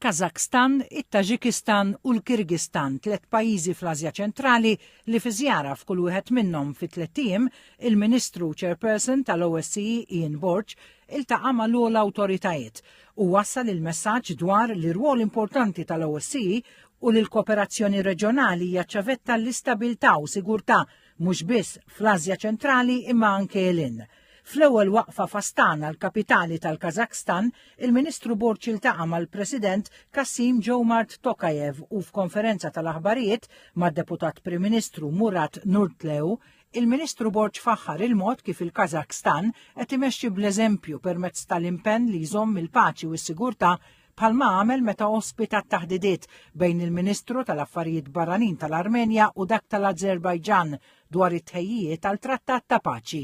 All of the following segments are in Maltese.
Kazakhstan, it-Taġikistan u l-Kirgistan, tlett pajjiżi fl-Asja Ċentrali li fi żjara f'kull wieħed minnhom fi tlett ijiem, il-Ministru Chairperson tal-OSCE Ian Borg iltaqa' mal-ogħla awtoritajiet u wassal il-messaġġ dwar l-irwol importanti tal-OSCE u li l-kooperazzjoni reġjonali hija ċavetta l-istabilità u sigurtà mhux biss fl-Asja Ċentrali imma anke 'l hinn. Fl-ewwel waqfa f'Astana, l-kapitali tal-Kazakhstan, il-Ministru Borg iltaqa' mal-President Kassim Jomart Tokayev u f'konferenza tal-aħbarijiet mad-Deputat Prim Ministru Murat Nurtleu, il-Ministru Borg faħħar il-mod kif il-Kazakhstan qed imexxi bl-eżempju permezz tal-impenn li jżomm il-paċi u s-sigurtà bħalma għamel meta ospita t-taħdidiet bejn il-Ministru tal-Affarijiet Barranin tal-Armenja u dak tal-Azerbajġan dwar it-tħejjijiet għal trattat ta' paċi.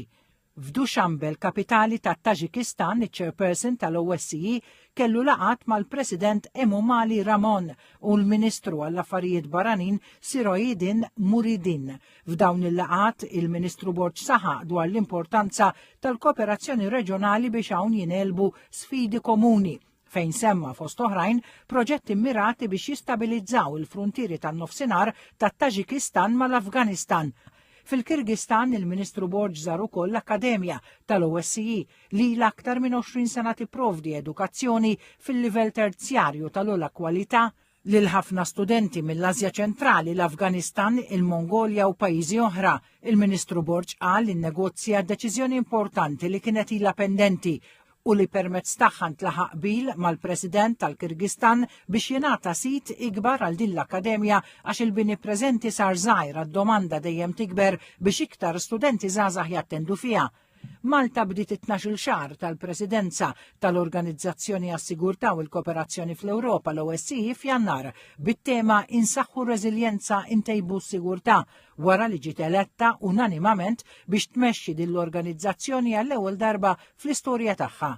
F'Dushanbe, l-kapitali tat-Taġikistan, iċ-Chairperson tal-OSCE kellu laqgħat mal-President Emomali Rahmon u l-Ministru għall-Affarijiet Barranin Sirojiddin Muridin. F'dawn il-laqgħat, il-Ministru Borg saħaq dwar l-importanza tal-kooperazzjoni reġjonali biex hawn jingħelbu sfidi komuni fejn semma fost oħrajn proġetti mmirati biex jistabilizzaw il-fruntieri tan-nofsinhar tat-Taġikistan mal-Afganistan. Fil-Kirgistan, il-Ministru Borg żar ukoll l-Akkademja tal-OSCE li ilha aktar minn 20 sena tipprovdi edukazzjoni fil-livell terzjarju tal-ogħla kwalità lil ħafna studenti mill-Asja Ċentrali, l-Afganistan, il-Mongolja u pajjiżi oħra. Il-Ministru Borg qal li nnegozja deċiżjoni importanti li kienet ilha pendenti u li permezz tagħha ntlaħaq qbil mal-President tal-Kirgistan biex jingħata sit ikbar għal din l-akkademja għax il-bini preżenti sar żgħir għad-domanda dejjem tikber biex iktar studenti żgħażagħ jattendu fiha. Malta bdiet it-tnax-il xahar tal-Presidenza tal-Organizzazzjoni għas-Sigurtà u l-Kooperazzjoni fl-Ewropa l-OSCE f'Jannar bit-tema Insaħħu r-reżiljenza intejbu s-sigurtà wara li ġiet eletta unanimament biex tmexxi din l-organizzazzjoni għall-ewwel darba fl-istorja tagħha.